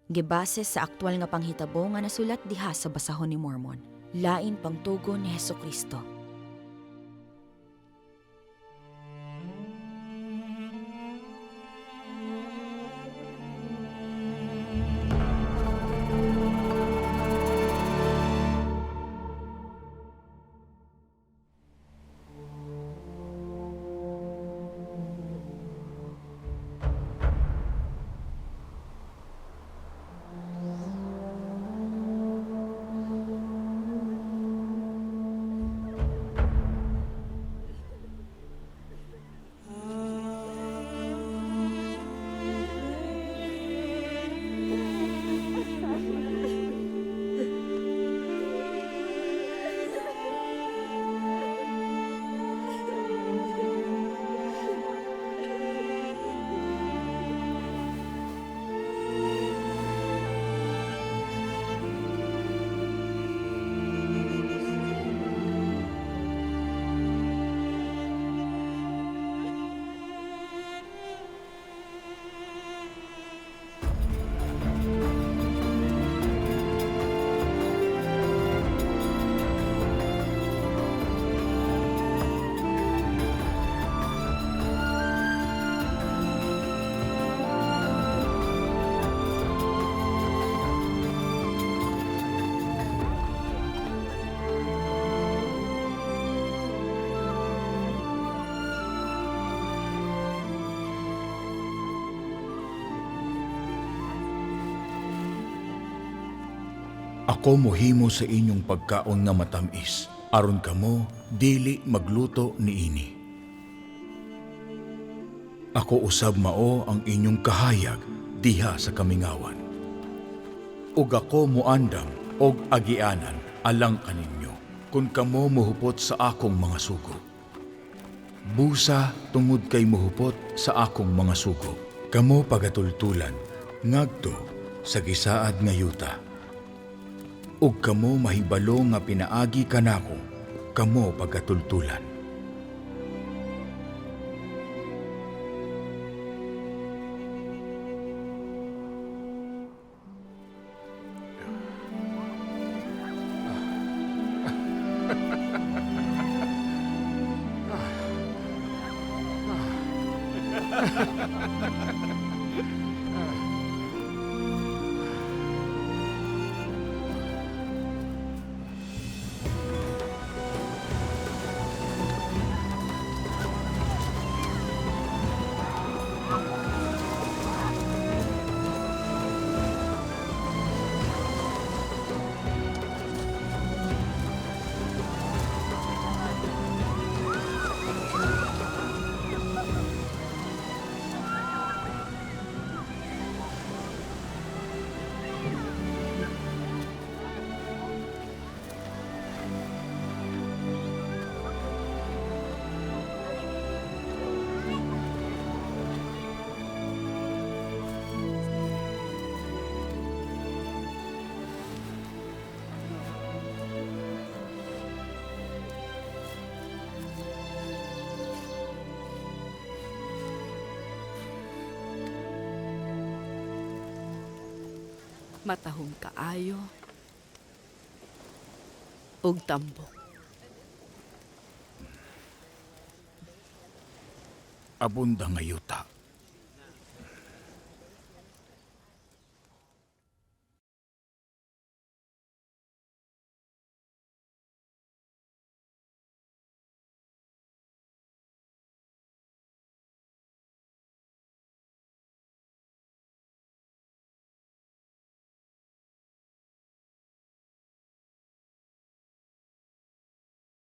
Gibase sa aktwal nga panghitabo nga nasulat diha sa basahon ni Mormon. Lain pangtugon ni Hesukristo. Ako mohimo sa inyong pagkaon nga matamis, aron kamo dili magluto niini. Ako usab mao ang inyong kahayag diha sa kamingawan. Ug ako moandam og agianan alang kaninyo kun kamo mohupot sa akong mga sugo. Busa tungod kay mohupot sa akong mga sugo. Kamo pagatultulan ngadto sa gisaad nga yuta. Ug kamo mahibalo nga pinaagi kanako, kamo pagatultulan. Matahom kaayo ug tambok. Abunda nga yuta.